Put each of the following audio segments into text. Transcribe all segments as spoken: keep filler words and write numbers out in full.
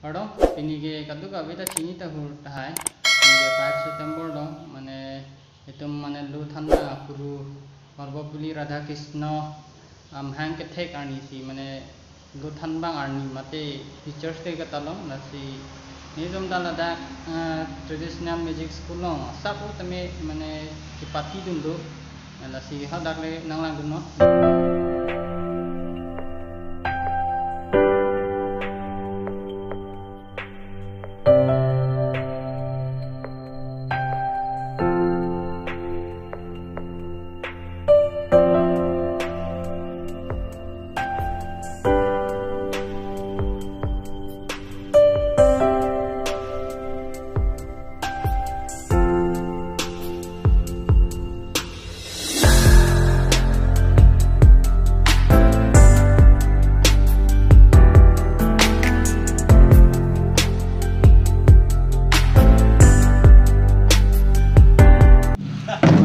Pardon, pini ke kadokave ta chini tahur tahai. Pini ke five September do, mane itum mane lo thanbang apuru Sarvepalli Radhakrishnan, amahang kethek arni si mane lo thanbang arni mate Teachers' Day katalong, lasi nelitum ta ladak, eh, traditional music school along asap tame mane kepatidun do. Lasi hadak le nanglangdunnon.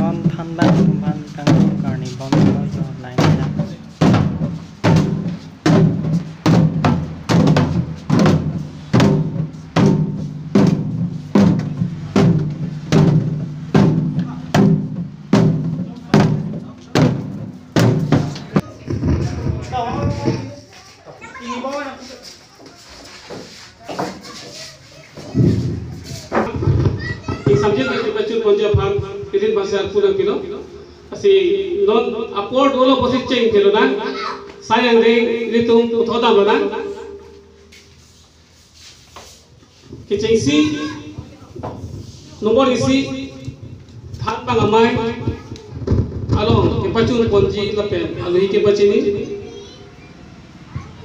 Non thanbang aphan kangtung karni bom lo jo line up. Samjin ke pachun ponji aphan, itin basa pulang kilo. Lasi non apor dolo posi cheng kilo nang. Sayang dei ilitum puthot damlo nang. Kechengsi nombor isi thanbang amei along kepachun ponji lapen alohi kepachini.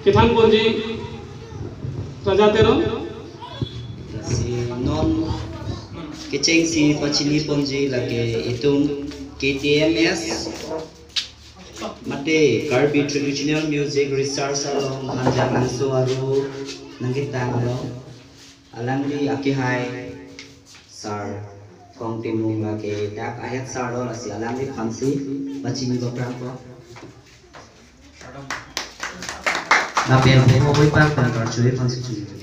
Kethan ponji Raja Teron. Si non kechengsi pachini ponji lake itum K T M S mate Karbi Traditional Music Research along Hanjanglangso aro nangketang along alangli akehai Sar Kong Timung lake dak ahet sar lo, lasi alangliphansi pachini paprang po. Lapen po oi pak pen karcho aphansi chini.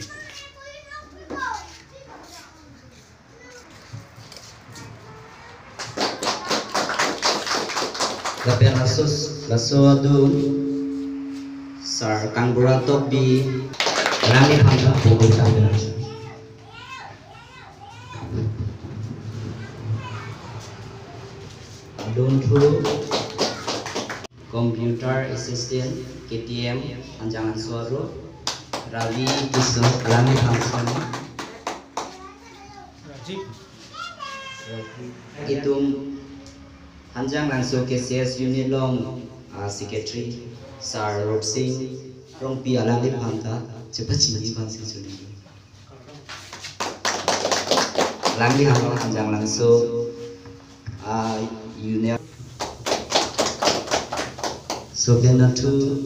Lapen laso, laso adung Sar Kangbura Tokbi, alangliphan ta po oi pak pen karcho. Adunthu Computer Assistant K T M Hanjanglangso aro Ravi Tisso, alangliphan sema. Itum Hanjanglangso K C S unit along, ah, secretary Sar Rupsing Rongpi, alangliphan ta chepachini aphansi chini. Alangliphan Hanjanglangso, ah, unit. Sokenathu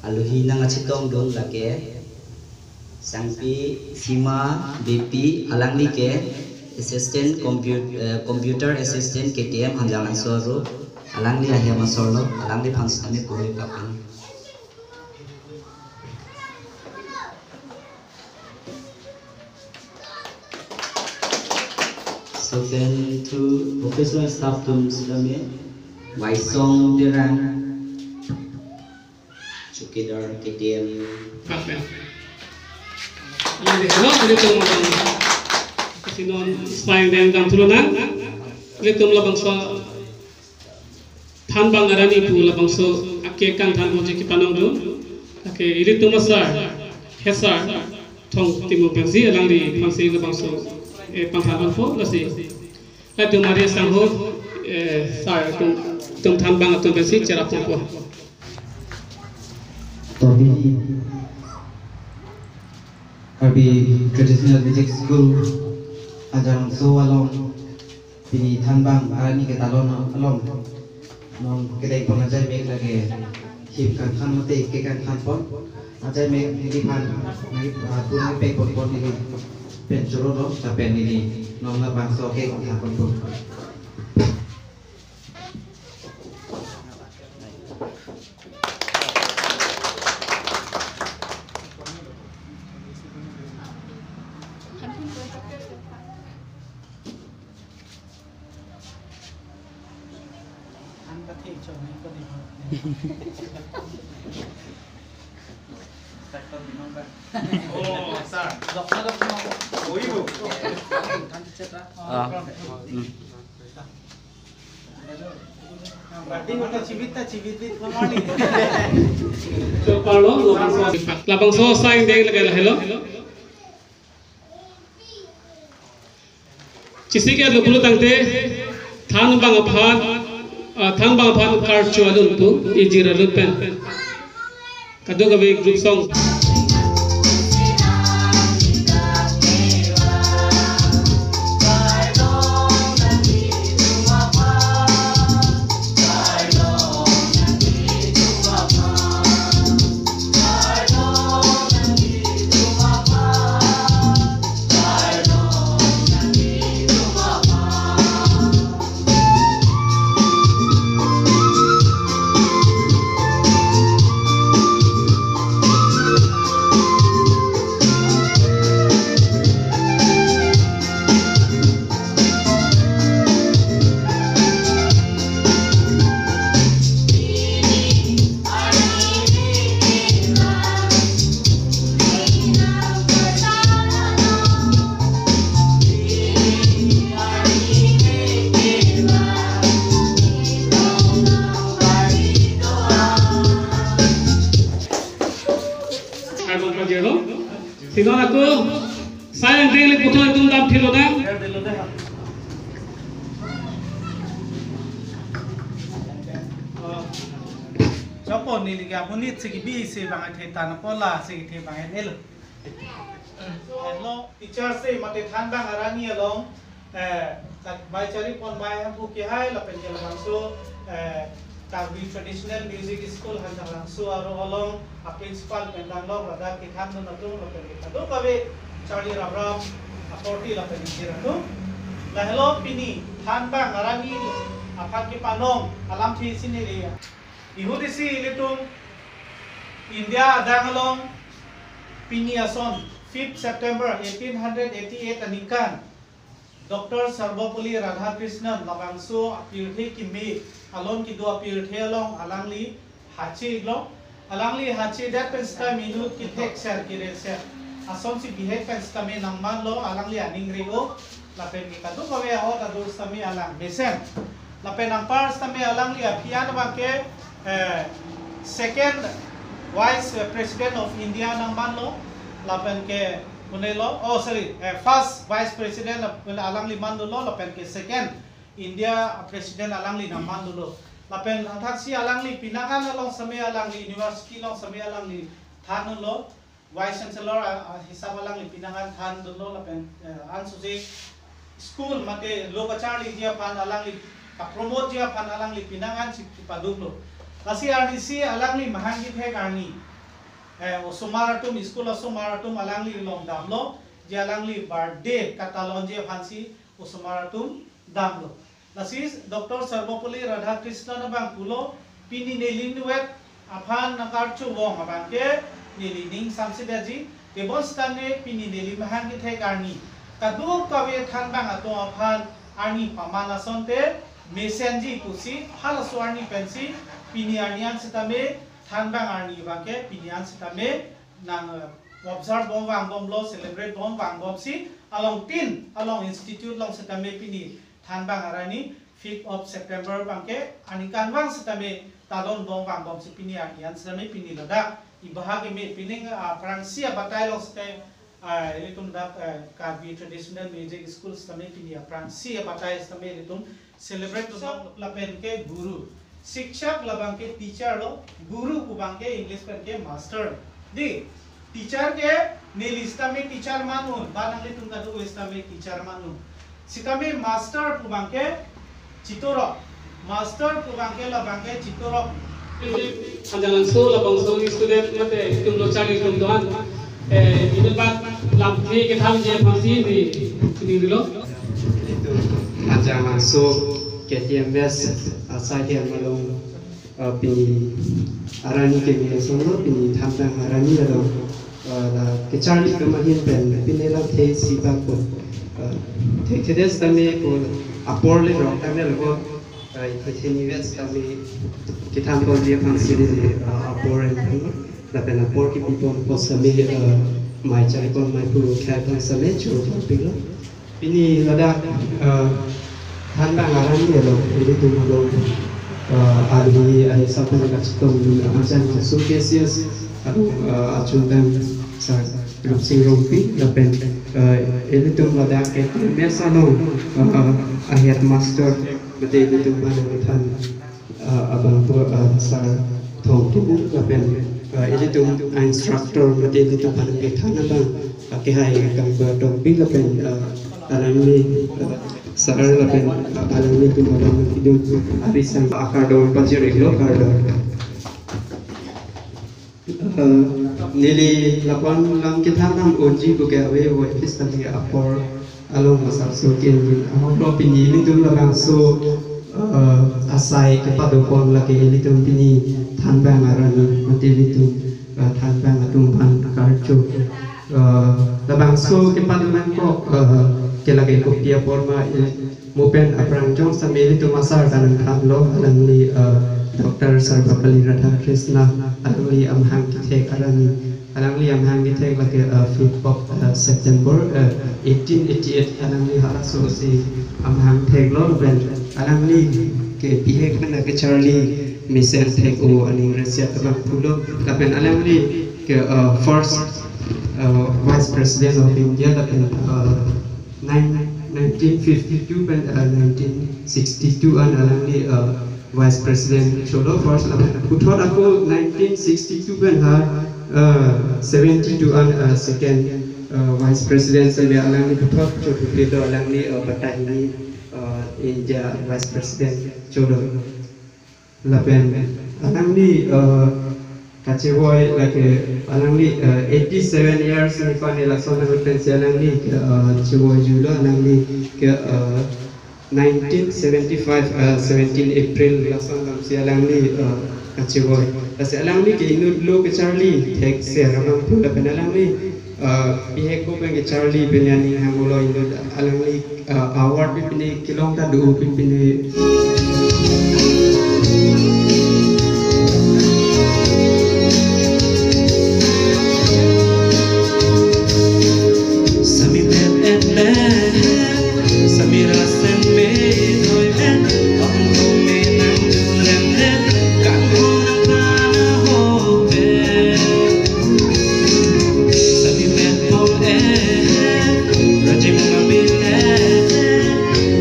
alohi nangkachetongdun lake Sangpi Sima Beypi, alangli ke Assistant Compu-, eh, Computer Assistant K T M Hanjanglangso aro, alangli ahem asor lo, alangliphan sitame po oi pak pen. Sokenathu professional staff atum sitame, Waisong Terang, chowkidar K T M. Pak pen. Alanglitum, alanglitum, kasi non spy den dam tulo na. Alanglitum labangso thanbang arni pu labangso ake kangthan ponji kepanong do. Ake ilitum asar, hesar Thong Timung pensi alangliphansi labangso, eh, pangthan ponpo lasi. Latum ari sangho, eh, sar atum, atum thanbang atum pensi cherap ponpo. To pini Karbi Traditional Music School Hanjanglangso along pini thanbang arni ketalon along non kedeng pon ajai mek lake hip kangthan mate ke kangthan pon ajai mek neliphan nangkep, ah, pun pek pon pon neli pen choro do lapen neli non labangso ke kangthan pon pon. Oh, sir. Oh, ibu. Ah. Hmm. Berarti udah cibit ta cibit bit kemari. Chopar lo, labangso, labangso sang deng lagi hello. Chisi ke lo pulo tangte thanbang aphan, ah, thanbang aphan karcho alun pu, ijir alun pen. Kadokave group song. Carbon pajero. Sino aku sayang dele puthot atum dam thilo na. Chopo neli ke apunit si kibi si bang athe tan pola si kithe bang el. Hello, teacher si mate thanbang arani along, eh, bai chari pon bai hangpu kehai lapen ke labangso, eh, Karbi Traditional Music School Hanjanglangso aro along a principal pen danglong ladak kethan dun atum lapen ke kadokave charli raprap aporti lapen ingjir atum. Lahelo pini thanbang arani aphan kepanong alamthe si neli. Ihut isi ilitum India adang along pini ason fifth September eighteen hundred eighty-eight aningkan Doctor Sarvepalli Radhakrishnan labangso apirthe keme alon kedo apirthe along alangli hache iklo. Alangli hache det pen sitame inut kethek ser kere ser asonsi bihek pen sitame nangmanlo alangli aning re-o. Lapen ke kadokave ahok ado sitame alang mesen. Lapen anpar sitame alangli aphi-an abang ke, eh, second vice president of India nangmanlo. Lapen ke punelo, oh sorry, eh, first vice president lapen alangli mandunlo, lapen ke second India president alangli nangmandunlo. Lapen thangthaksi alangli pinangan along sitame alangli university along sitame alangli thandunlo. Vice Chancellor a, a, hisap alangli pinangan thandunlo lapen, eh, ansose school mate lo kacharliji aphan alangli kapromoteji aphan alangli pinangan si paduklo. Lasi arnisi alangli mahang kethek arni, eh, osomar atum, school osomar atum alangli along damlo, je alangli birthday katalonji aphansi osomar atum damlo. Lasi Doctor Sarvepalli Radhakrishnan abang pulo, pini neli inutvet aphan nangkarcho vong abang ke neli ning samsi daji, tebon sitame pini neli mahang kethek arni kadokave thanbang atum aphan arni paman asonte mesenji pusi halaso arni pensi pini arni an sitame thanbang arni abang ke pini an sitame nang, eh, observe bom vangbomlo, celebrate bom vangbomsi along tin along institute along sitame pini thanbang arani fifth of September abang ke aningkanvang sitame talon bom vangbomsi pini arni an sitame pini ladak ibahak eme pining, ah, aphrangsi abatai along sitame, ah, ilitum dak, eh, Karbi Traditional Music School sitame pini aphrangsi abatai sitame ilitum celebrate lo. Lapen ke guru. Shikshak labang ke teacher lo, guru pu abang ke English pen ke master. Di, teacher ke neli sitame teacher man-un, ba nanglitum kadokave sitame teacher man-un. Sitame master pu abang ke chitorok. Master pu abang ke labang ke chitorok. Hanjanglangso labangso student mate itum lo charli atum doan. Eh, itum bat lamthe kethanji aphansi di, di lo. Itum Hanjanglangso K T M West asai ke malong, eh, pini arani keme asonlo, pini thanbang arani along, eh, la kecharli atum ahin pen pini lamthe si bang ko, eh, thekthe det sitame ko apor le rong tame lo ko. Uh, ithi nivet kami kethan ponji aphan si neli, uh, apor en phu, lapen apor kipi pon apot sami, uh, mei chari pon mei phu khei aphan sami choro pon pilo. Pini ladak, uh, thanbang arni along, ilitum along, uh, arhi arhi sampai kachetong ni ajan masuk cases, along, uh, achundang Sar Ramsing Rongpi, lapen, uh, ilitum ladak ke mesa along, uh, a headmaster, mate ilitum abang kethan, uh, abang po, uh, Sar Thongpi, lapen, uh, ilitum instructor, mate ilitum abang kethan abang, uh, kehai Kangba Tokbi, lapen, uh, alangli, uh, Sar, lapen, uh, alanglitum abang kidung, uh, arisang akardom pajir iklo, kardom. Uh, neli lapu-an lang kethan nang unji puke ave ave office tadi apor along masapso ke neli. Ahok lo pini nelitum labangso, uh, asai kepado pon lake nelitum pini thanbang arni mate nelitum, uh, thanbang atum aphan karcho. Uh, labangso kepado nangkok, uh, ke lake kopi apor ma, eh, mo pen aphrang jong sami nelitum asar ta nangthanlo, alangli, uh, Doctor Sarvepalli Radhakrishnan, alangli amahang kethek arni, alangli amahang kethek lake, uh, fifth of, uh, September, uh, eighteen eighty-eight, alangli halaso si amahang theklo, pen alangli ke bihek pen kacharli mesen thek-o aning resiat abang pulo, lapen alangli ke, uh, first, uh, Vice President of India, lapen, uh, nine, nineteen fifty-two pen, uh, nineteen sixty-two an alangli, uh, Vice President cholo first, lapen puthot ako nineteen sixty-two pen ha, uh, seventy-two an, uh, second, uh, Vice President sami alangli puthot chotu pedo alangli, uh, batai hini, uh, India Vice President cholo. Lapen alangli, uh, kachevoi lake alangli, uh, eighty-seven years ni pani lason ahut pensi alangli, uh, chevoi julo alangli ke, uh, nineteen seventy-five, uh, seventeen April lason damsi alangli, uh, kachevoi. Lasi alangli ke inut lo kacharli thek ser abang pu lapen alangli, uh, bihek ko pen kacharli pen aning hanglo inut alangli, uh, award pi pine kelong ta do pi pine. Sami pet et le, sami rasen me doi pen, ong kong me nang du lem lem, kan ho nang kana ho pe. Sami pet pol eh, rajim ngambil eh,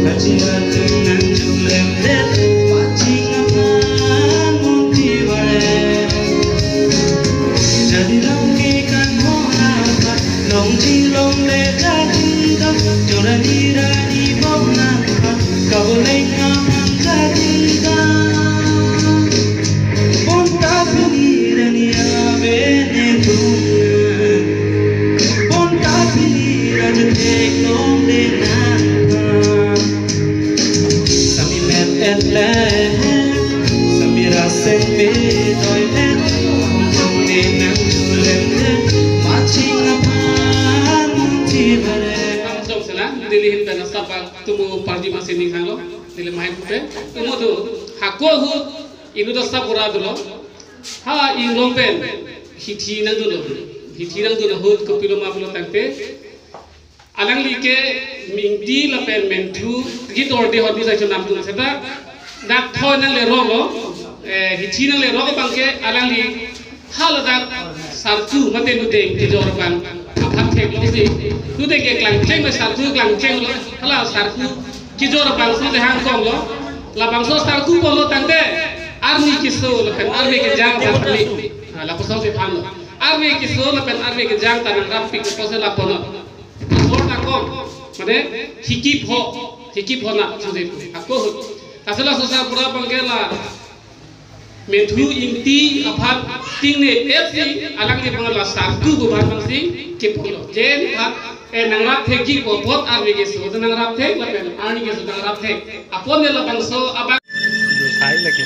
rajim atum nang julem det, paching aphan munti bare. Jadi long ke kan mona pat, long jing long le jadung dam, jorani rani bom nang pat, kaboleng amang jadung dam. Bonta pini rani ave ne tung nang. Bonta pini raja thek long de nang pa. Sami met et le, sami rasen me doi et, ong kong me nang du lem lem, paching aphan munti bare. Nang song sena, Delhi hin pen asap tumu party masi ning hanglo, neli mahai pupe, tumu tu, hako ahut, inut asap ora dolo, ha inglong pen, hithi nang dolo, hithi nang dolo ahut, kopilo ma pilo tangte, alangli ke Ingti lapen Menthu, kidor de hot ni sa chonam tum seta, dak thoi nang le rong lo, eh, hithi nang le rong abang ke, alangli, haladak sarku mate nudeng kejor abang aphan thek lo si. Nudeng ke klangcheng me sarku klangcheng lo. Hala sarku kejor abang si le hang kong lo. Labangso sarku polo tangte arni keso lapen arve kejang aphan ni. Ah, lapuson si than lo. Arve keso lapen arve kejang ta nangrap pik pusi lapunon. Bor ta kong. Mane hikip ho. Hikip ho na. Susi. Ako. Kasela susar pura abang ke la. Menthu Ingti aphan tingne pet si alangli abang la sarku pu abang si kepon lo. Jen aphan, eh, nangrap thekji pu apot arve keso nangrap thek lapen arni keso nangrap thek. Apot ne labangso abang. Sai lagi.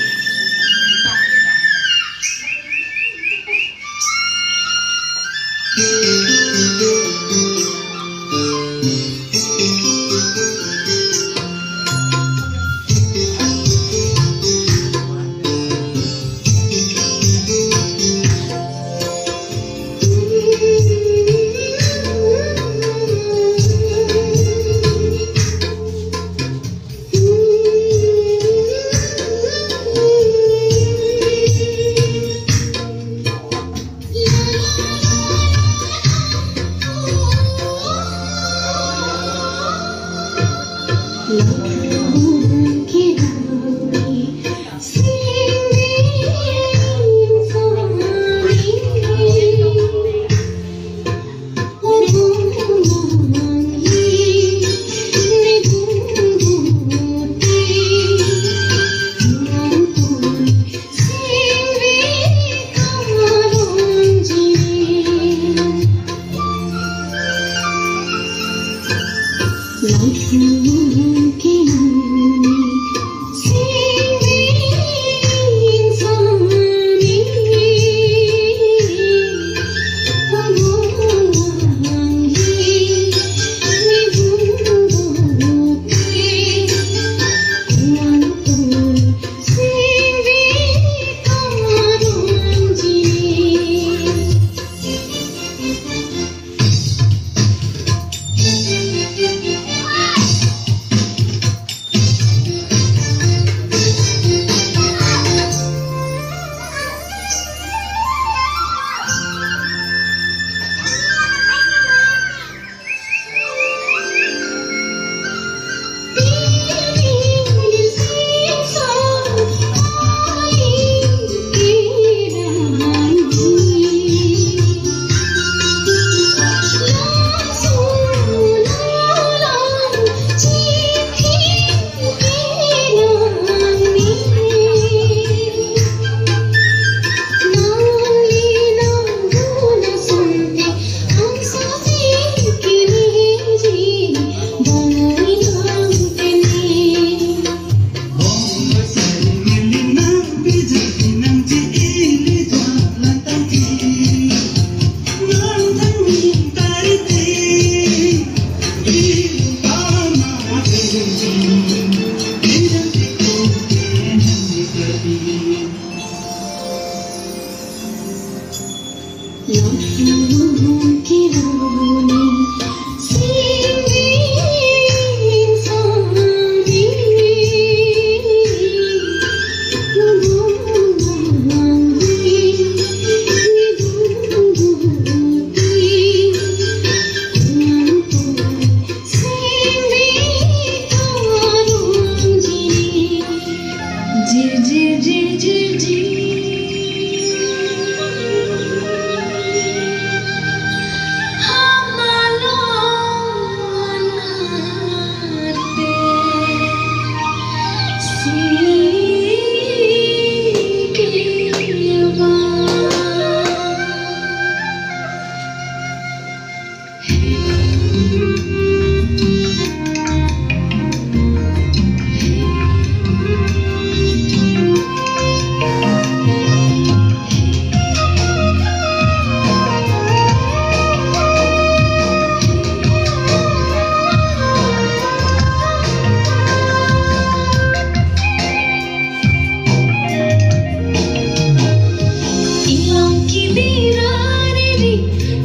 Ilong kibira riri,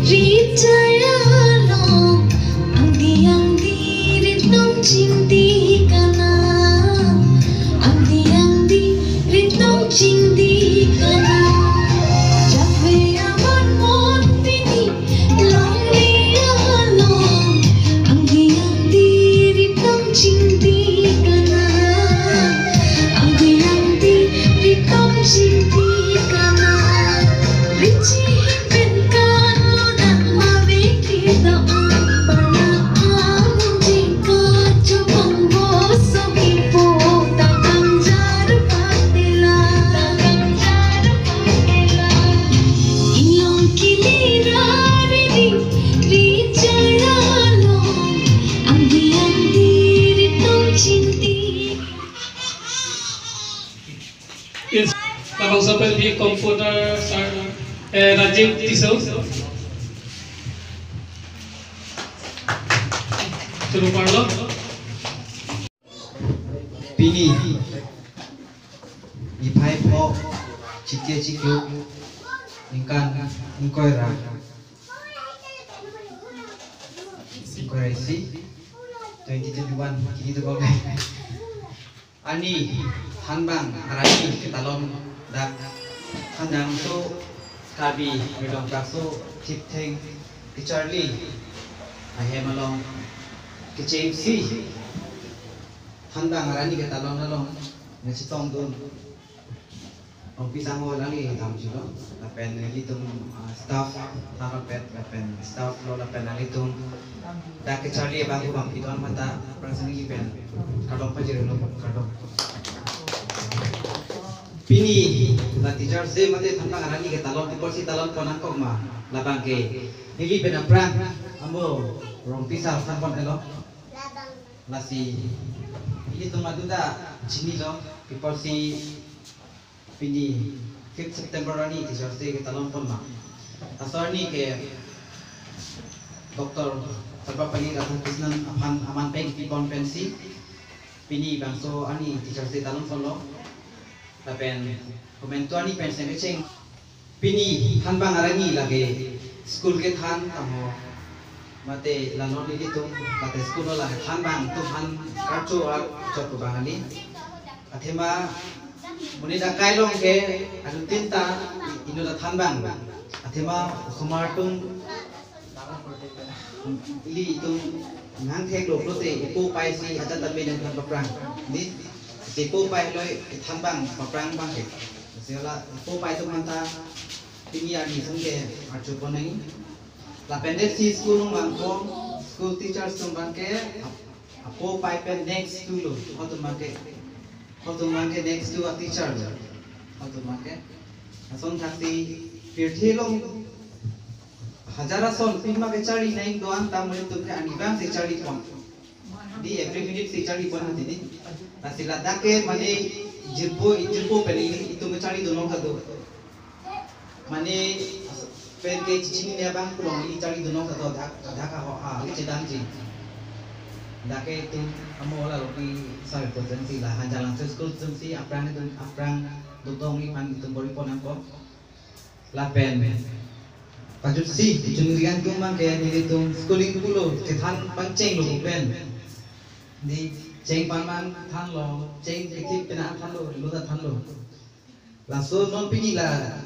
ri chaya long. Angdi angdi ritong chingdi kana. Angdi angdi ritong chingdi kana. Jave aman mon pini longle along. Angdi angdi ritong chingdi kana. Angdi angdi ritong chingdi kana. Richi pen kan lo dan mave kita ampana amu jingka chupang boso ipo takam jar patela. Takam jar patela. Ilong kibira riri, ri chaya long. Angdi angdi ritong chingdi. Yes, labangso aphi composer sir, eh, Rajiv Tisso. Choro parlo. Pini niphai pho chiklo chiklo ningkan ingkoi ra, ingkoi ra isi, twenty twenty-one, kini to kol. Arni thanbang arni ketalon dak thanbang so Karbi Anglong Karbi so thiptheng kacharli ahem along kechengsi thanbang arni ketalon along nangchetongdun Rongpi sangho alangli damjulo, lapen ilitum, ah, staff, thanpet, lapen staff lo, lapen nanglitum dak kacharli abang abang pidon mata prasani pen kardom pajirlo, kardom. Pini la Teachers' Day mate thanbang arni ketalon, apotsi talonpon nangkok ma, labang ke neli pen aphrang amo Rongpi sir thanpon-elo. Lasi ilitum aduda chinilo, apotsi pini fifth September arni Teachers' Day ketalonpon ma. Laso arni ke Doctor Sarvepalli Radhakrishnan aphan aman pen kipipon pensi pini bangso arni Teachers' Day talonponlo. Lapen komantu arni pen seng kecheng. Pini thanbang arni lake school kethan tamo mate la non ilitum mate school lo lake thanbang atum aphan karcho archot pu bang kali. Athema monit akai along ke adutin ta inut athanbang. Athema osomar atum ilitum nangthek lo pulote ipo pai si ajat amen than paphrang. Ni ipo pai loi thanbang paphrang bang ke. Sela ipo pai atum anta pini arni sung ke archopon nangji. Lapen det si school along bang ko school teachers atum bang ke ap-, apo pai pen next to lo. Halatum bang ke, halatum bang ke next to a teacher lo. Halatum bang ke. Lason thaksi pirthe along hajar ason pima kacharli nang do-an ta monit atum ke arni abang si charlipon. Di every minute si charlipon hadi di. Lasi ladak ke mane jirpo, jirpo pen ili itum charlidun long ta do. Mane pen ke chichinine abang ke long ili charlidun long ta do dak, dak ho a, ili chedamji. Dak ke itum amo la Rongpi sir present si la Hanjanglangso school atum si aphrang itum aphrang dodong iphan itum bor-ipon nangkok. Lapen Pajutsi, chunrian tum abang ke nelitum schooling pulo, kethan pangchenglo pen. Neli cheng pan abang thanlo, cheng kethip pen thanlo, lo ta thanlo. Laso non pini la,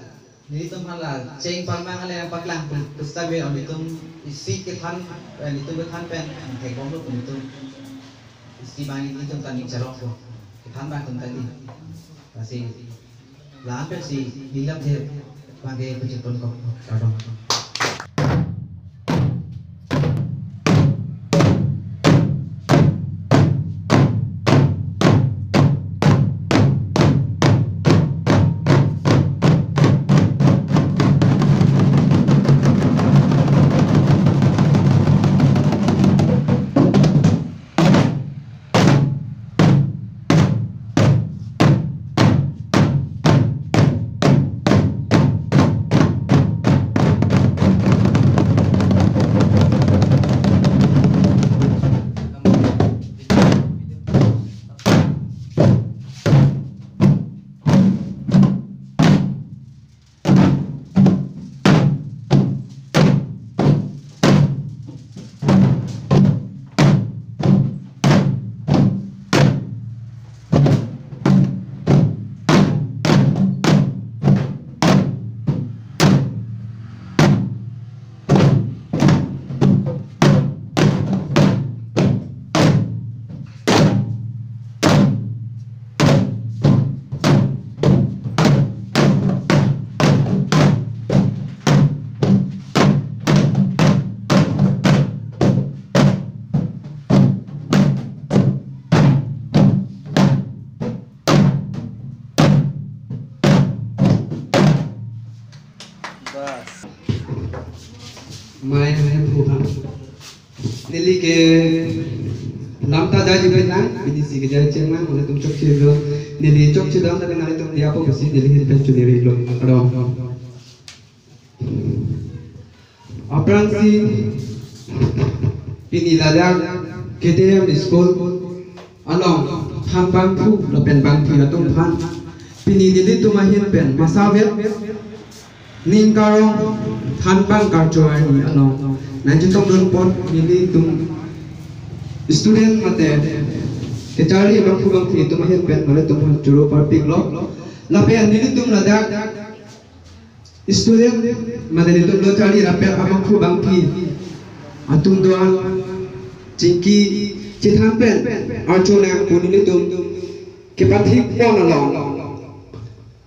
nelitum hala cheng pan abang ale paklang pu-, pusta be nelitum isi kethan, eh, nelitum kethan pen, thekbomlo pu nelitum. Isi abang nelitum kani charok ko. Kethan abang tum kani. Lasi, la-an pensi, nilap je, abang ke pachipon kok, kardom. Mai mai phu bang. Neli ke lam ta jai jubai lang, pini si kejai cheng lang, nanglitum chokche do. Neli chokche do, tapi nanglitum diya po pusi neli hin pen chuniri lo. Ado. Aphrangsi pini ladak K T M school along than bangphu lapen bangphi atum aphan pini nelitum ahin pen masa vet ning karong than bang karcho arni along nangchetongdun apot nelitum student mate kacharli bangphu bangphi atum ahin pen nanglitum aphan choro parpiklo. Lapen nelitum ladak student mate nelitum lo charli rapet abangphu bangphi atum do-an chingki chethan pen archo nang pu nelitum kepathik pon along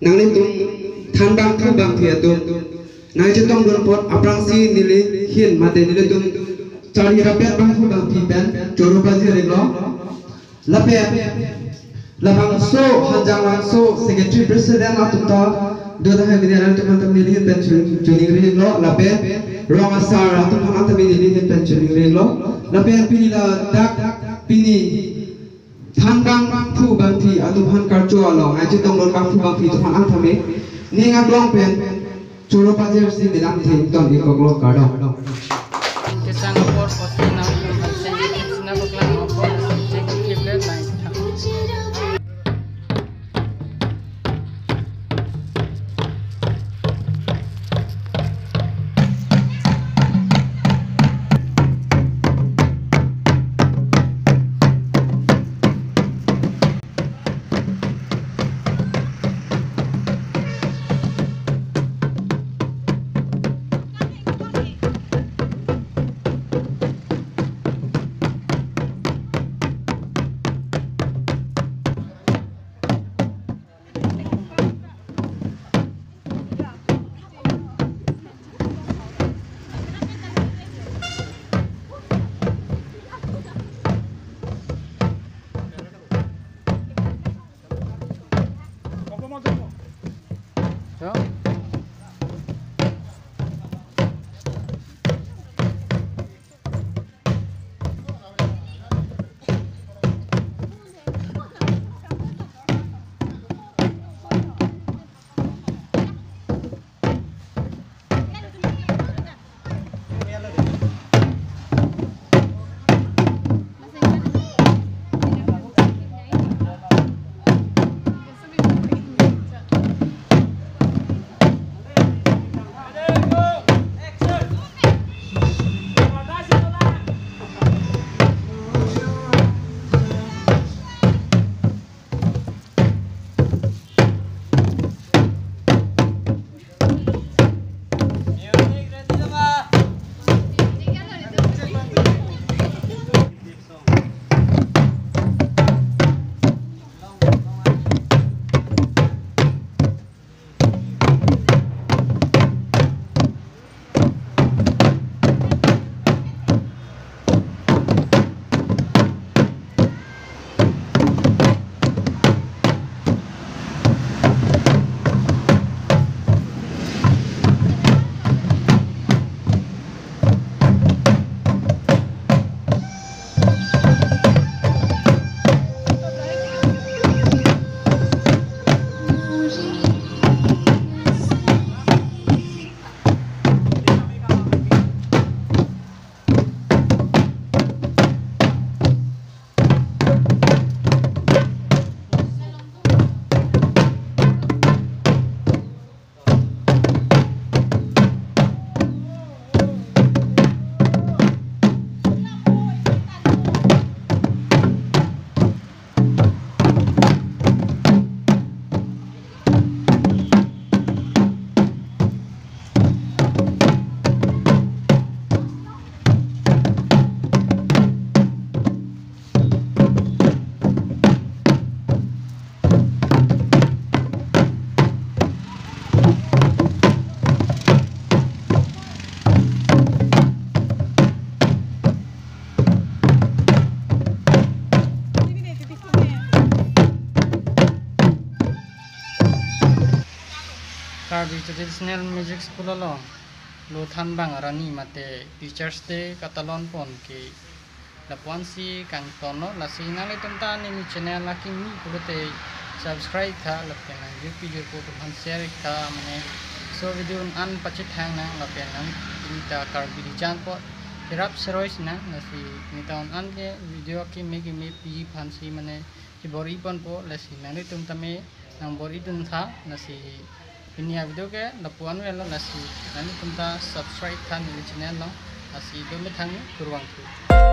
nanglitum than bangphu bangphi atum nangchetongdun apot aphrangsi neli hin mate nelitum charli rapet bangphu bangphi pen choro pajirlo. Lapen labangso hanjanglangso secretary president atum ta do tahai mini atum aphan ta neli hin pen chun-, chuningrilo, lapen rong asar atum aphan ta neli hin pen chuningrilo, lapen pini ladak pini than bangphu bangphi atum aphan karcho along nangchetongdun bangphu bangphi atum aphan angthame ning aklong pen choro pajirsi bilang thengton ikoklo, kardom. Kesang apor posti nang sina paklang apor sing kip le nang. Traditional Music School along lo thanbang arni mate Teachers' Day katalon pon ke lapu-ansi kangton lo. Lasi nanglitum ta neli channel akimi pulote subscribe tha lapen nang jirpi jirpo atum aphan share tha mane. So video an pachethang nang lapen nang neli ta Karbi Rijang apot hirap seroi sinang. Lasi neli ta un an ke video akimi kimi pi aphansi mane chibor-i ponpo, lasi nanglitum tame nang bor-i dun tha. Lasi pini avideo ke lapu-an avelo, lasi nanglitum ta subscribe tha neli channel along. Lasi do methang kurvangthu.